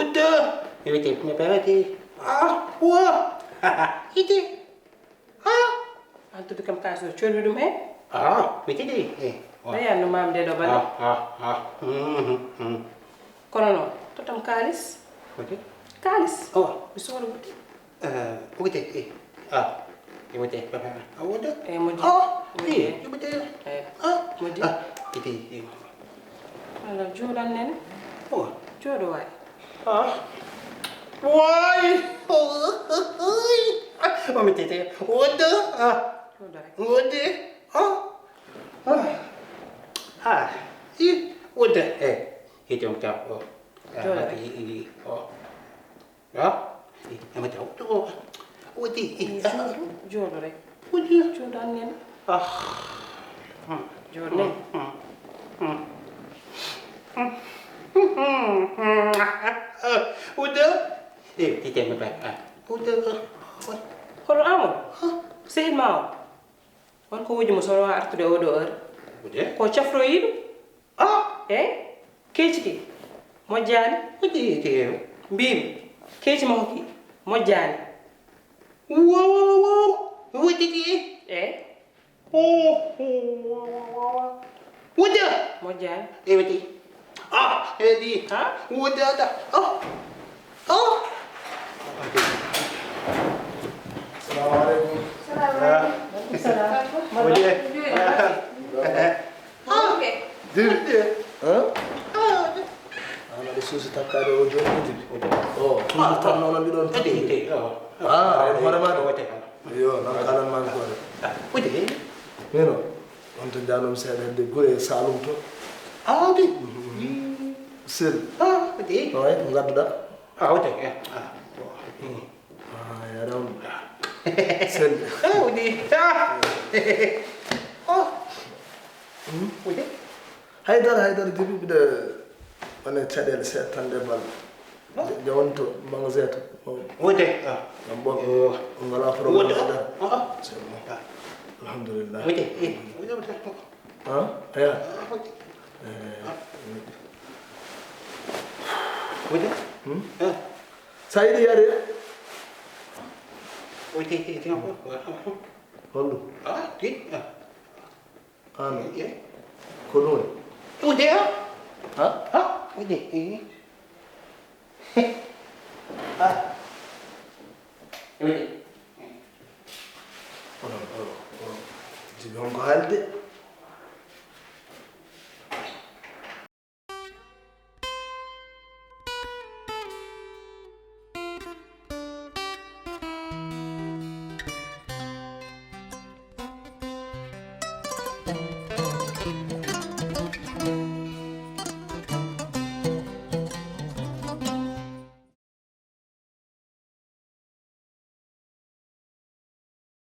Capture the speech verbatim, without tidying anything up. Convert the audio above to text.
Wudda! E wiyete, mi ɓe waɗi. Ah, wa! Iti! Ah! An tudu kam kaso codu ɗum he? Ah, wiyete de. Eh, wa. Ɓeya no mam de ɗo bala. Ah, ah, ah. Mhm, mhm. Kono no, totam kalis. Wudde? Kalis. Oh. Mi sohla wudde. Eh, wudde, eh. Ah, e wudde, papa. Ah, wudde? Eh, moƴƴi. Ah, moƴƴi. Eh, e wudde. Eh, ah, moƴƴi. Ah, iti, iti. Ala, jooɗan nene. Oh. Jooɗo waay. Ah. Waay. Oh, mi tete. Wudde. Ah. Jooɗo rek. Wudde. Ah. Ah. Ah. I, wudde. Eh, iti on ta. Oh. Ah, jooɗo rek. I, i, oh. Ah, eh, ama jaw. Oh, wudde, eh, ah, jooɗo rek. Wudde. Jooɗo an nen. Ah. Hmm. Jooɗo nen. Hmm, hmm, hmm. Wudde. Eh, tite mi bay. Ah. Wudde, ah. Kono Amadou, ah, sehil ma o. Won ko wuji mo sono artude oɗo heure. Wudde? Ko cafroyiɗo? Ah! Eh? Keeci ki? Moƴƴaani? Wudde, wudde. Mbiimi, keeci makko ki? Moƴƴaani. Wo, wo, wo, wo. Wudde ki? Eh? Oh, oh, wo, wo, wo, wo. Wudde! Moƴƴaani. Eh, wudde. Ah, eh, di. Ha? Wudde, ada. Oh. Oh. Salamu alaikum. Salamu alaikum. Salam. Wudde. Ah. Ok. Diri. Hein? Ah. Ana ɗo suusi takkaade o jooni o jibi. O, toujours tan noon mbiɗon takkude. Ah, on hoore ma de. Yo, nan kalan ma ko de. Wudde. Mino, on to jaanum seeɗa hedde gure e Saalum to. Ah, wudde. Sel. Ah, wudde. Oy, ko ngadduɗa? Ah, wudde. Eh, ah. Ah, yaram. Sel. Ah, wudde. Ah. Oh. Hmm? Wudde. Haydara, haydara, jibi mbiɗa wane caɗeele seeɗa tan nde balɗe. Jawon to magasin to. Wudde. Ah. Ɗum bon. Yo. On ngala problème. Wudde. Haydara. Ah, ah. C'est bon. Ah. Alhamdulillah. Wudde. Eh, wudde, wudde. Ah, aya. Ah, wudde. Eh, ah. Wudde. Hmm? Ah. Sa yiɗi yaade? Wudde, wudde, wudde. Holɗum? Ah, di. Ah. Ano. Eh? Ko ɗum woni? Wudde, ha? Ha? Ha? Wudde, eh. Ha? Wudde. Onon, onon, onon. Jibi, on ko haalde?